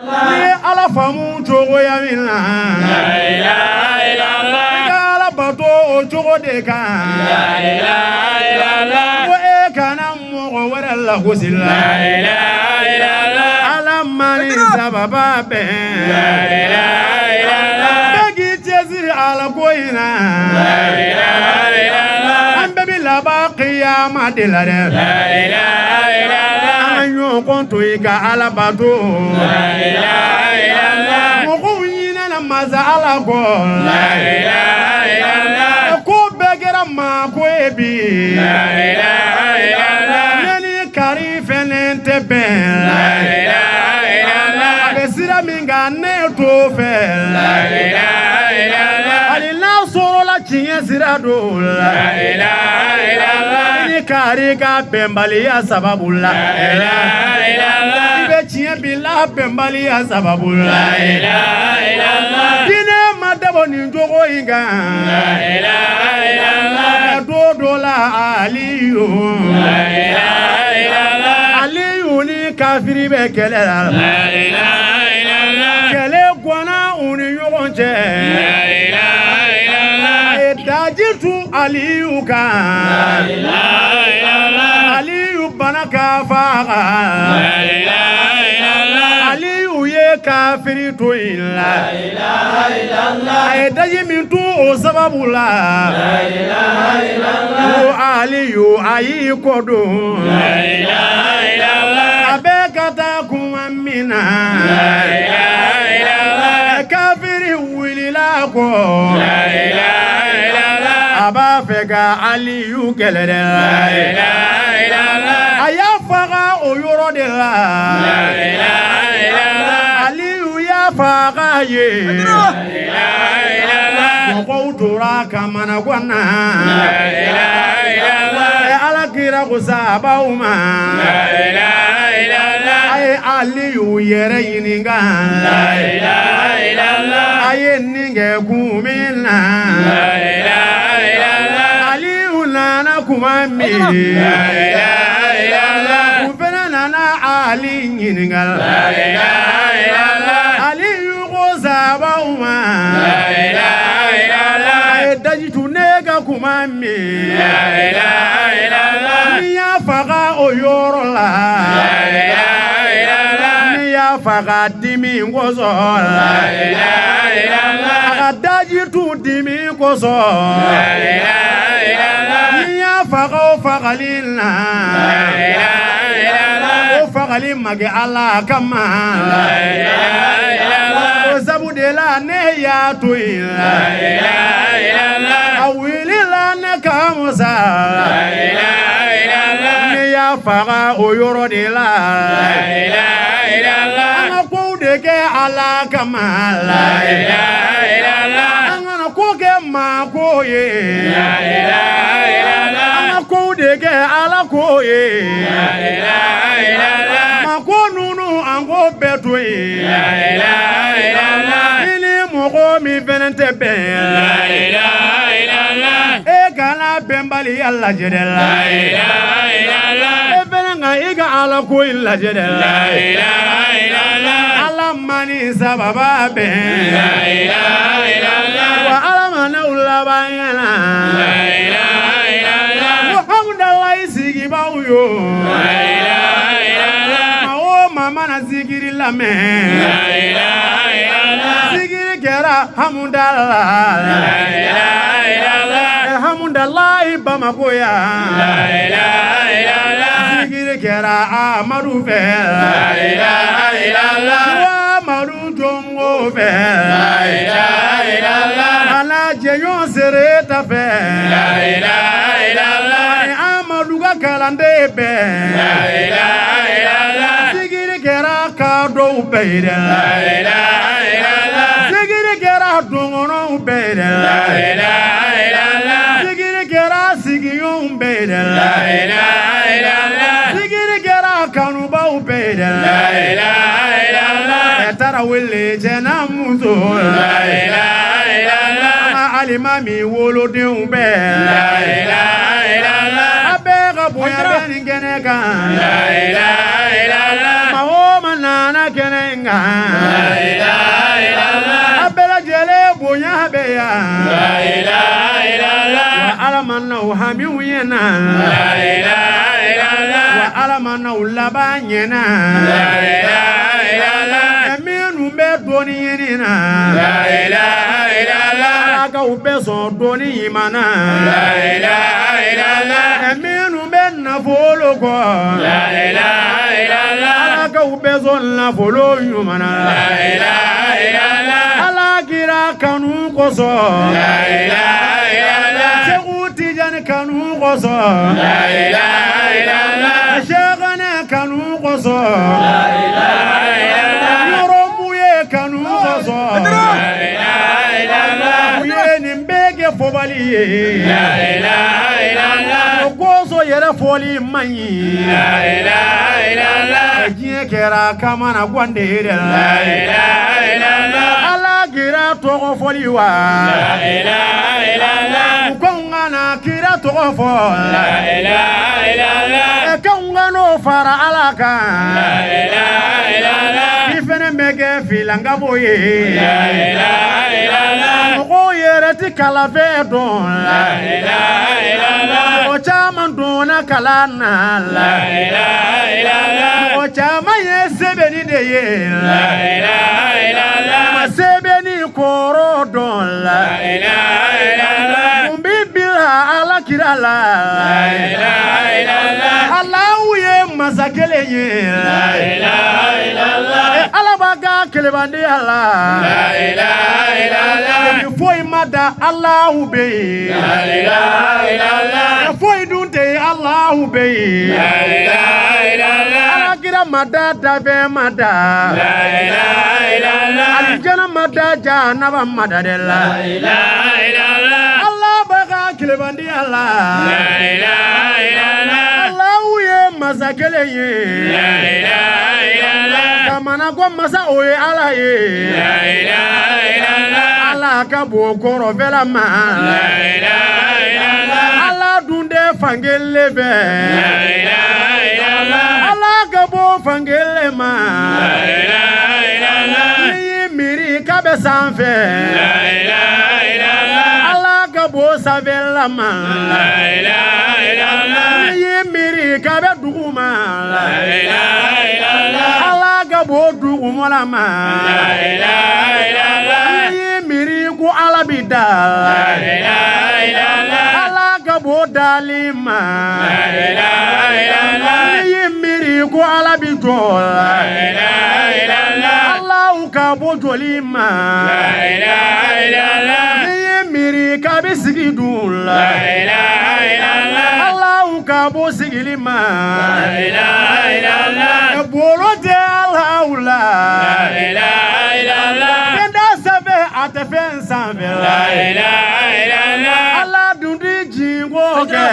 N'i ye Ala faamu cogoya min na, i ka Ala bato o cogo de kan. Ko e kana mɔgɔ wɛrɛ lagosi la. Ala ma ni sababa bɛn. Bɛɛ k'i cɛsiri Ala ko in na. An bɛɛ bɛ laban kiyama de la dɛ. An ka ɲɔgɔn to i ka Ala bato. Mɔgɔw ɲinɛna masa Ala kɔ. Ko bɛɛ kɛra maa ko ye bi. Ne ni kari fɛnɛ tɛ bɛn. A bɛ sira min kan ne t'o fɛ. Hali n'a sɔrɔla tiɲɛ sira don la. Ni kari ka bɛnbaliya sababu la. I bɛ tiɲɛ bila bɛnbaliya sababu la. Diinɛ ma dabɔ nin cogo in kan. Don dɔ la Aliyu. Aliyu ni kafiri bɛ kɛlɛ la. Kɛlɛ ganna u ni ɲɔgɔn cɛ. A ye daji tu Aliyu kan. Aliyu bana ka faga. Aliyu ye kafiri to yen la. A ye daji min tu o sababu la. Ko Aliyu a y'i kɔ don. A bɛ ka taa kuma min na. Kafiri wulila kɔ. A b'a fɛ ka Aliyu kɛlɛ dɛ. A y'a faga o yɔrɔ de la. Aliyu y'a faga ye. Mɔgɔw tora kamanagan na. Ala kira ko sahabaw ma. A ye Aliyu yɛrɛ ɲininka. A ye nin kɛ kun min na. Aliyu nana kuma min. U fana nana Ali ɲininka. Aliyu ko sahabaw ma. A ye daji tu ne ka kuma min. N'i y'a faga o yɔrɔ la. N'i y'a faga dimi kosɔn. A ka daji tu dimi kosɔn. N'i y'a faga o fagali la. O fagali ma kɛ Ala kama. O sabu de la ne y'a to yen. A wulila ne ka musa. Ne y'a faga o yɔrɔ de la. An ka kow de kɛ Ala kama. An kana ko kɛ maa ko ye. An ka kow de kɛ Ala ko ye. Maa ko ninnu an k'o bɛɛ to yen. I ni mɔgɔ min fɛnɛ tɛ bɛn. E kana bɛnbaliya lajɛ dɛ la. E fɛnɛ ka i ka Ala ko in lajɛ dɛ la. Ala ma ni sababa bɛn. Wa Ala ma n'aw laban ɲɛna. Muhamudalayi sigibaw yo. Maa o maa mana zikiri lamɛn. Zikiri kɛra hamudala. Hamudalayi Bamakɔ yan. Zikiri kɛra Amadu fɛ. Amadu Jongo fɛ. Ala jɛɲɔgɔn seere ta fɛ. Ani Amadu ka kalanden bɛɛ. Zikiri kɛra kadɔw bɛɛ ye dɛ. Zikiri kɛra dɔgɔnɔw bɛɛ ye dɛ. Zikiri kɛra sigiɲɔgɔnw bɛɛ ye dɛ. Zikiri kɛra kanubaw bɛɛ ye dɛ. Ɛ taara wele cɛ n'a muso. Alimami wolodenw bɛɛ. A bɛɛ ka ka bonya bɛ nin kɛnɛ kan. Maa o maa nana kɛnɛ in kan. A bɛɛ lajɛlen bonya bɛ yan. Wa Ala ma n'aw hamiw ɲɛna. Wa Ala ma n'aw laban ɲɛna. Minnu bɛ dɔnni ɲini na. Ala k'aw bɛɛ sɔn dɔnni ɲuman na. Minnu bɛ nafolo kɔ. Ala k'aw bɛɛ sɔn nafolo ɲuman na. Ala kira kanu kosɔn. Segu Tijani kanu kosɔn. Sɛkɛnɛ kanu kosɔn. Yɔrɔ ye kanu kosɔn. U ye nin bɛɛ kɛ fɔbali ye. O kosɔn yɛrɛ fɔli man ɲi. Diɲɛ kɛra kamana gan de ye dɛ. Ala kira tɔgɔ fɔli wa. U ko n kana kira tɔgɔ fɔ. Ko n kan'o fara Ala kan. I fɛnɛ bɛ kɛ filankafo ye. Mɔgɔw yɛrɛ ti kalafɛn dɔn. Mɔgɔ caman donna kalan na. Mɔgɔ caman ye sɛbɛnni de ye. Ma sɛbɛnni kɔrɔ dɔn la. Mun bi bila Ala kira la. Alahu ye masa kelen ye. Ala b'a ka kelebandiya la. Ni foyi ma da Alahu bɛ yen. Foyi dun tɛ yen Alahu bɛ yen. Ala kira ma da dafɛn ma da. Alijana ma da jahanama ma da dɛ la. Ala b'a ka kelebandiya la. Alahu ye masa kelen ye. Kamana ko masa o ye Ala ye. Ala ka bon kɔrɔfɛla ma. Ala dun tɛ fankelen fɛ. Ala ka bon fankelen ma. N'i y'i miiri k'a bɛ sanfɛ. Ala ka bon sanfɛla ma. N'i y'i miiri k'a bɛ dugu ma. Ala ka bon dugumala ma. N'i y'i miiri ko Ala bi da. Ala ka bon dali ma. N'i y'i miiri ko Ala bi jɔ. Alahu ka bon jɔli ma. N'i y'i miiri k'a bɛ sigi dun la. Alahu ka bon sigili ma. Bolo tɛ Alahu la. Fɛn t'a sanfɛ a tɛ fɛn sanfɛ la. Ala dun ti jinko kɛ.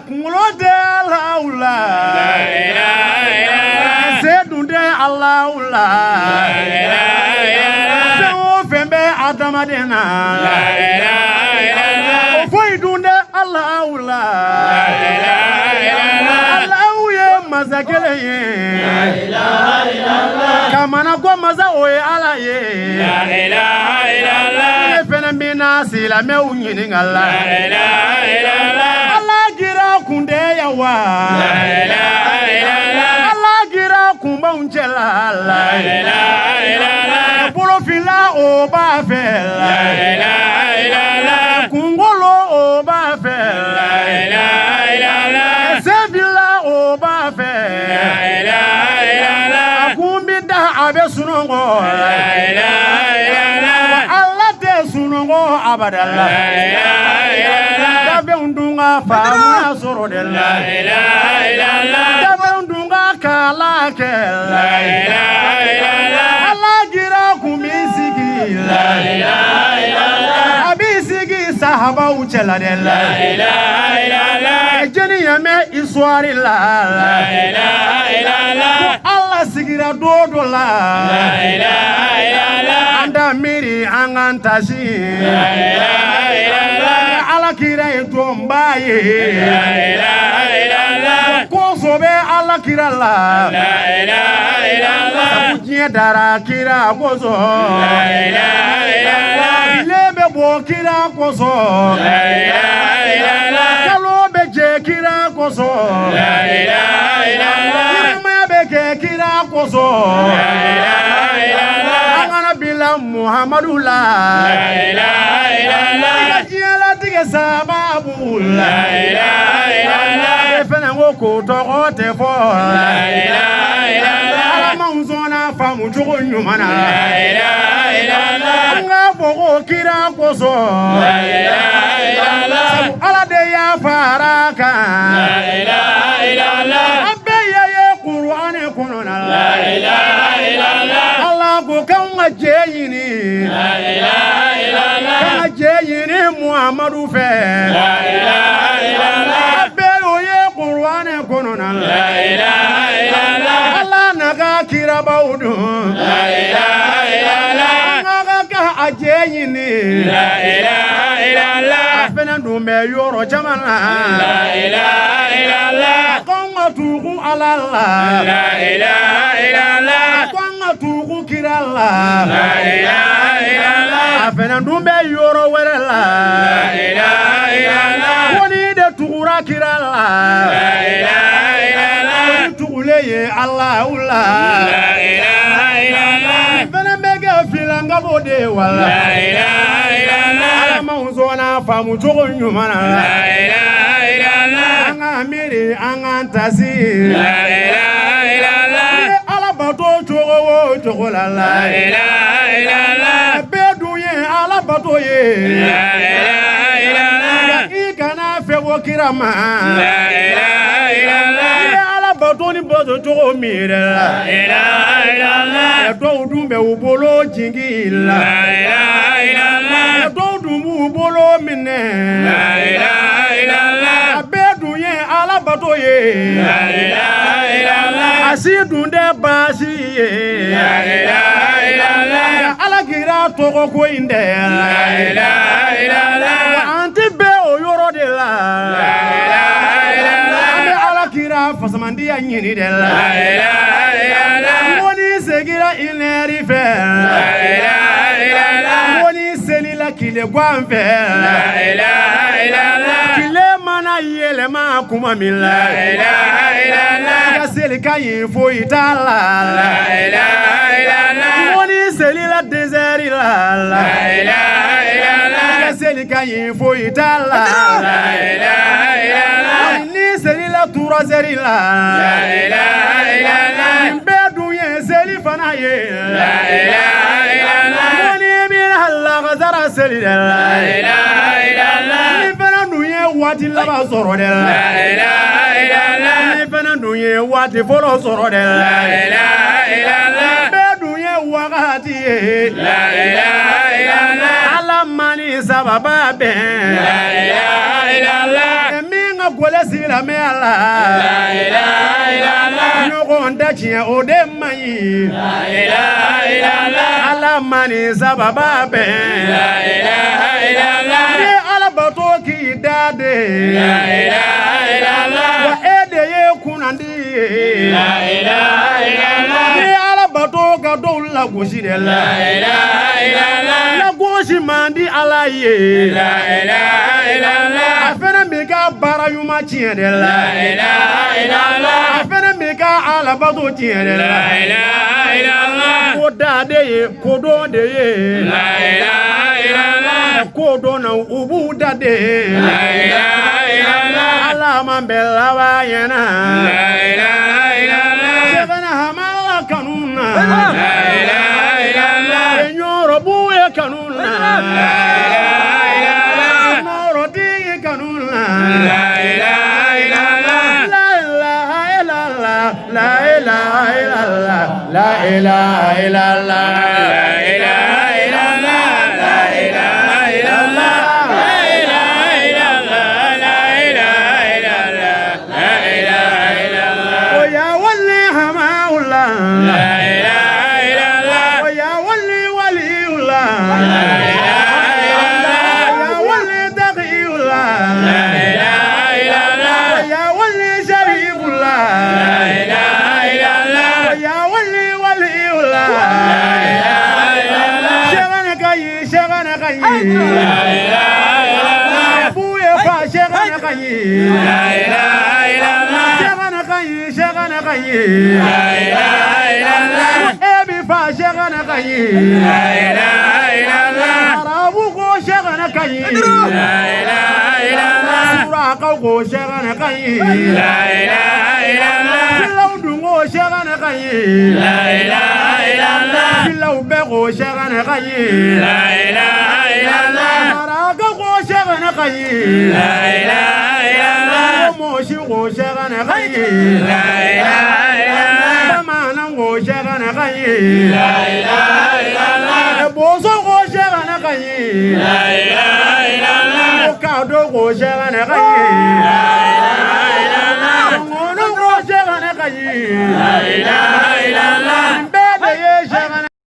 Kunkolo tɛ Alahu la. Se dun tɛ Alahu la. Fɛn o fɛn bɛ adamaden na. O foyi dun tɛ Alahu la. Alahu ye masa kelen ye. Kamana ko masa o ye Ala ye. Ne fɛnɛ bɛna silamɛw ɲininka la. Ala kira kun tɛ yan wa. Ala kira kun b'anw cɛla la. Bolofila o b'a fɛ la. Kunkolo o b'a fɛ la. Senfila o b'a fɛ. A kun bi da a bɛ sunɔgɔ. Ala tɛ sunɔgɔ abada la. Dafɛnw dun ka faamuya sɔrɔ de la. Dafɛnw dun ka kalan kɛ la. Ala kira kun b'i sigi la. A b'i sigi sahabaw cɛla de la. Jɛnni y'a mɛn histoire la. Ko Ala sigira don dɔ la. An da miiri an k'an tasi. Ala kira ye dɔnba ye. Koso bɛ ala kira la. Sabu diɲɛ dara kira kosɔn. Tile bɛ bɔ kira kosɔn. Kalo bɛ jɛ kira kosɔn. Ɲɛnamaya bɛ kɛ kira kosɔn. An kana bila Muhamadu la. I ka diɲɛlatigɛ sababu la. E fɛnɛ ko k'o tɔgɔ tɛ fɔ. Ala m'anw sɔnna faamu cogo ɲuman na. An k'a fɔ ko kira kosɔn. Sabu Ala de y'a fara kan. An bɛɛ y'a ye Kuranɛ kɔnɔna la. Ala ko k'anw ka jɛ ɲini. K'an ka jɛ ɲini Muhamadu fɛ. An bɛɛ y'o ye Kuranɛ kɔnɔna la. Ala n'a ka kirabaw dun. An ka kan a jɛ ɲini. A fɛnɛ dun bɛ yɔrɔ caman na. K'anw ka tugu Ala la. K'an ka tugu kira la. A fɛnɛ dun bɛ yɔrɔ wɛrɛ la. Ko n'i de tugura kira la. Ko ni tugulen ye Alahu la. Nin fɛnɛ bɛ kɛ filankafo de ye wala. Ala m'anw sɔnna faamu cogo ɲuman na. An ka miiri an k'an tasi. Ni Ala bato cogo o cogo la la. A bɛɛ dun ye Ala bato ye. Nka i kana fɛn fɔ kira ma. I ye Ala bato ni bato cogo min yɛrɛ la. Dɔw dun bɛ u bolo jigin la. Dɔw dun b'u bolo minɛ. A bɛɛ dun ye Ala bato ye. A si dun tɛ baasi ye. Nka Ala kira tɔgɔ ko in dɛ. An ti bɛn o yɔrɔ de la. An bɛ Ala kira fasamandiya ɲini de la. Ko n'i seginna 1h fɛ. Ko n'i selila tilegan fɛ. Tile mana yɛlɛma kuma min la. I ka seli ka ɲi foyi t'a la. Ko n'i selila 2h la. I ka seli ka ɲi foyi t'a la. N'i selila 3h la. Nin bɛɛ dun ye seli fana ye. Ko n'i bɛna lakasara seli de la. Ni fana dun ye waati laban sɔrɔ de la. Ni fana dun ye waati fɔlɔ sɔrɔ de la. Nin bɛɛ dun ye wagati ye. Ala ma ni sababa bɛn. Min ka gɛlɛn silamɛya la. Ɲɔgɔn da tiɲɛ o de man ɲi. Ala ma ni sababa bɛn. Ni Ala bato k'i da de. Wa e de ye kunnandi ye. Ni Ala bato ka dɔw lagosi de la. Lagosi man di Ala ye. A fɛnɛ b'i ka baara ɲuman tiɲɛ de la. A fɛnɛ b'i ka Ala bato tiɲɛ de la. Ko da de ye kodɔn de ye. Ko dɔn na u b'u da de. Ala man bɛn laban ɲɛna. Sɛbɛnna hamala kanu na. Ɲɔrɔ b'u ye kanu na. Nɔrɔ tigi kanu na. La ilaha illallah, la ilaha illallah, la ilaha illallah. O ya wali hamaula. Ya wali taqiyullah. Ya wali sharifullah. Ya wali waliyullah. Shekana kayi, shekana kayi. Buye fa shekana kayi. Shekana kayi, shekana kayi. E bi fa shekana kayi. Arabu ko shekana kayi. Surakaw ko shekana kayi. Filaw dun ko shekana kayi. Filaw bɛɛ ko shekana kayi. Marakaw ko shekana kayi. Mɔsi ko shekana kayi. Bamanan ko shekana kayi. Bozo ko shekana kayi. Kado ko shekana kayi. Ŋɔnɔ ko shekana kayi.